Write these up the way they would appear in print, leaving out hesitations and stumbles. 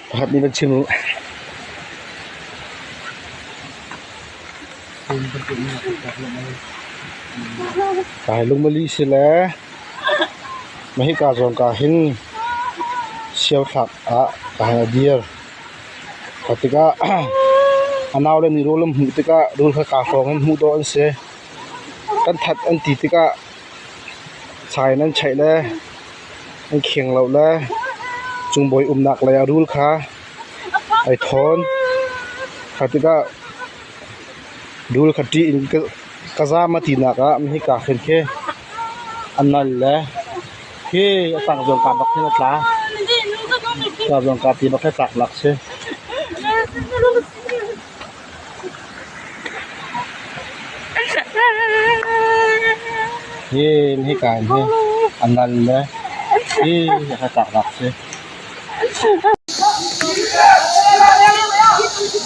Pakhat nih van chim u. Kai lungmali si le mahika zawn ka hin siothlak ah ka hei dir. Kha tikah a naule nih rawl an hmuh tikah rawl kha kaa hrawng in hmuh dawh an si. Kan that an ti tikah Chai in an cheih le an kheng lo le cungbawi umnak lei ah rul kha ai thawn. Kha tikah rul kha ṭih in ka zaam a tinak ah hika khin khi a nal le khi a tang zawngka bak khin a tla. Tang zawngka ti bak khi tlak lak si. Hi hika hin hi a nal le hi a tlaknak si.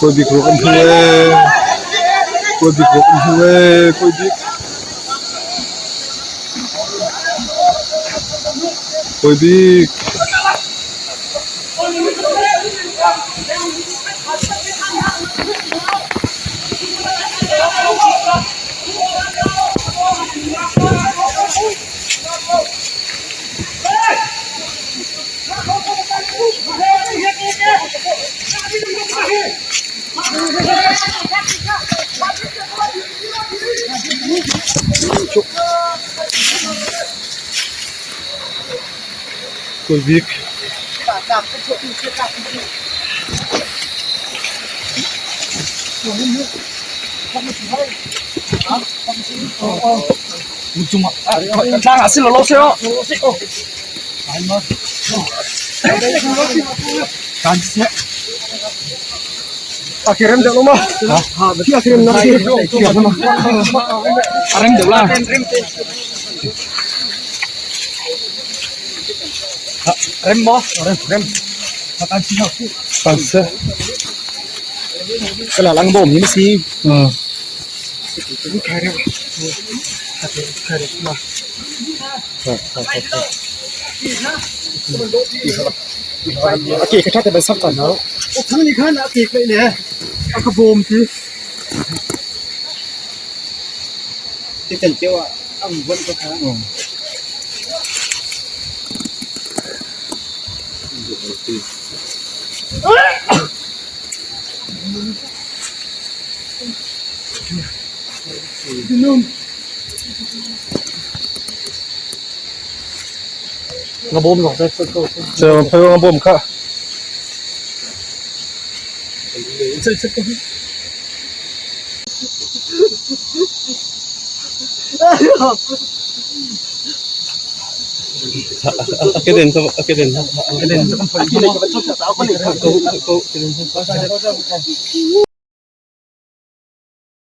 Kawi bik ruak an hmu ee. Kawi bik ruak an hmu ee. Kawi bik. Kawi bik. Kawi bik. Tlang ah si lo lo si o. Kan si. A kirem deuh lo ma? A kirem na si. A rem deuh la. Rem maw? Rem rem. Kan si. Kan si. Ka la lang bawm hi ma si. A ke ka ṭhat ban sak ta no. Thang ni khan a ke kai le a ka bawm ti. Ti tan keu ah ang von ko kha. Nga bawm zong sai ko. Ceu nga bawm kha. A keden a keden a keden.